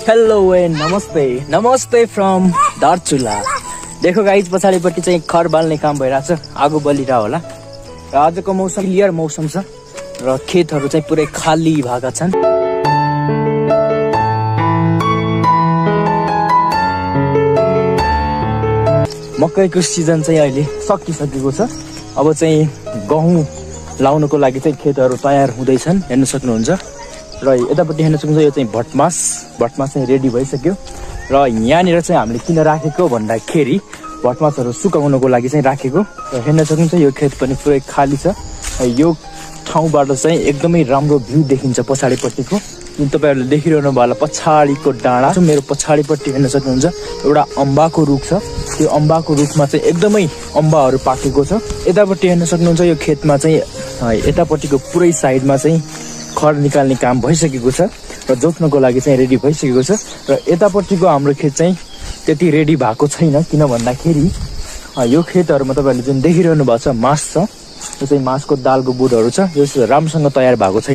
Hello and नमस्ते from Darchula. देखो guys पछाडिपट्टि चाहिँ खर बाल्ने काम भइरहेको छ, आगो बलिरह होला र आजको मौसम क्लियर मौसम छ र खेतहरू चाहिँ पुरै खाली भएका छन्। मकैको सिजन चाहिँ अहिले सकिसकेको छ। अब चाहिँ गहुँ लाउनको लागि चाहिँ खेतहरू तयार हुँदैछन्, हेर्न सक्नुहुन्छ। र यतापट्टि हेर्न सक्नुहुन्छ यो चाहिँ भटमास चाहिँ रेडी भइसक्यो र यहाँनिर चाहिँ हामीले किन राखेको भन्दाखेरि भटमासहरू सुकाउनको लागि चाहिँ राखेको। र हेर्न सक्नुहुन्छ यो खेत पनि पुरै खाली छ। यो ठाउँबाट चाहिँ एकदमै राम्रो भ्यू देखिन्छ पछाडिपट्टिको, जुन तपाईँहरूले देखिरहनु भयो होला पछाडिको डाँडा। मेरो पछाडिपट्टि हेर्न सक्नुहुन्छ एउटा अम्बाको रुख छ, त्यो अम्बाको रुखमा चाहिँ एकदमै अम्बाहरू पाकेको छ। यतापट्टि हेर्न सक्नुहुन्छ यो खेतमा चाहिँ यतापट्टिको पुरै साइडमा चाहिँ खर निकाल्ने काम भइसकेको छ र जोत्नको लागि चाहिँ रेडी भइसकेको छ। र यतापट्टिको हाम्रो खेत चाहिँ त्यति रेडी भएको छैन, किन भन्दाखेरि यो खेतहरूमा तपाईँहरूले जुन देखिरहनु भएको छ मास छ, यो चाहिँ मासको दालको बोटहरू छ, यो राम्रोसँग तयार भएको छैन।